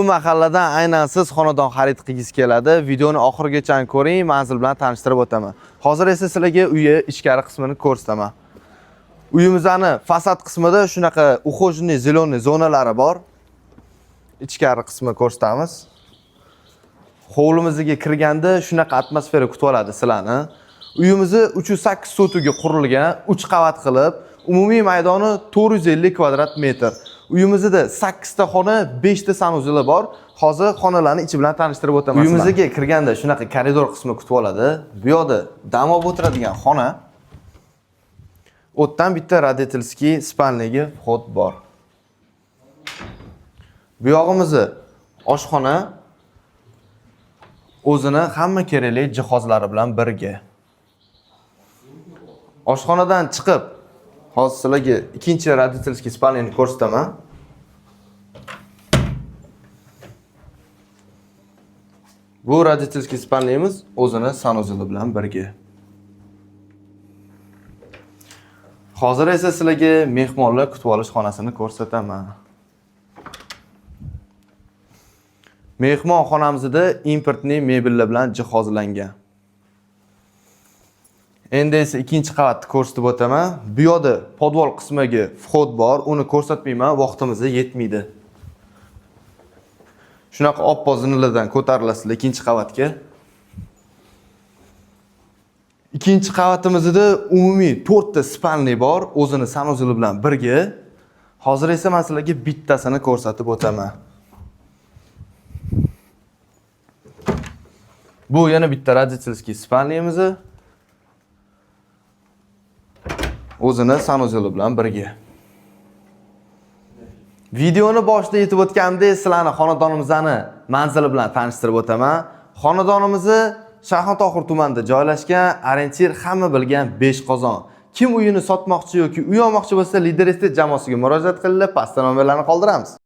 Bu mahalladan aynan siz xonadon xarid qilgingiz keladi. Videoni oxirigacha ko'ring, manzil bilan tanishtirib o'taman. Hozir esa sizlarga uyi ichkari qismini ko'rsataman. Uyimizni fasad qismida shunaqa ухоженный зеленый zonalari bor. Ichkari qismi ko'rsatamiz. Hovlimizga kirganda shunaqa atmosfera kutib oladi sizlarni. Uyimizni 308 sotixga qurilgan, 3 qavat qilib, umumiy maydoni 450 kvadrat metr. Uyimizda 8 ta xona, 5 ta sanuzeli bor. Hozir xonalarni ichi bilan tanishtirib o'taman. Uyimizga kirganda shunaqa koridor qismi kutib oladi. Bu yoqda dam olib o'tiradigan xona. O'tdan bitta родительский спальня ga вход bor. Bu yog'imizni oshxona, o'zini hamma kerakli jihozlari bilan birga. Oshxonadan chiqib, hozir sizlarga ikkinchi родительский спальня ni ko'rsataman. Bu родительский спальня miz o'zini sanuzeli bilan birga. Hozir esa sizlarga mehmonlar kutib olish xonasini ko'rsataman. Mehmonxonamizda importli mebellar bilan jihozlangan. Endi esa ikkinchi qavatni ko'rsatib o'taman. Bu yoqda podval qismiga vход bor, uni ko'rsatmayman, vaqtimiz yetmaydi. Shunaqa oppoq zinalardan ko'tarilasizlar ikkinchi qavatga. Ikkinchi qavatimizda umumiy 4 ta spalni bor, o'zini sanuzeli bilan birga. Hozir esa men sizlarga bittasini ko'rsatib o'taman. Bu yana bitta родительский spalnimiz. O'zini sanuzeli bilan birga. Videoni boshida yetib o'tgandek, sizlarni xonadonimizni manzili bilan tanishtirib o'taman. Xonadonimizni Shayxontohur tumanida joylashgan, orientir hamma bilgan 5 qozon. Kim uyini sotmoqchi yoki uy olmoqchi bo'lsa, Lider Estate jamoasiga murojaat qilinglar, pastda nomerlarni qoldiramiz.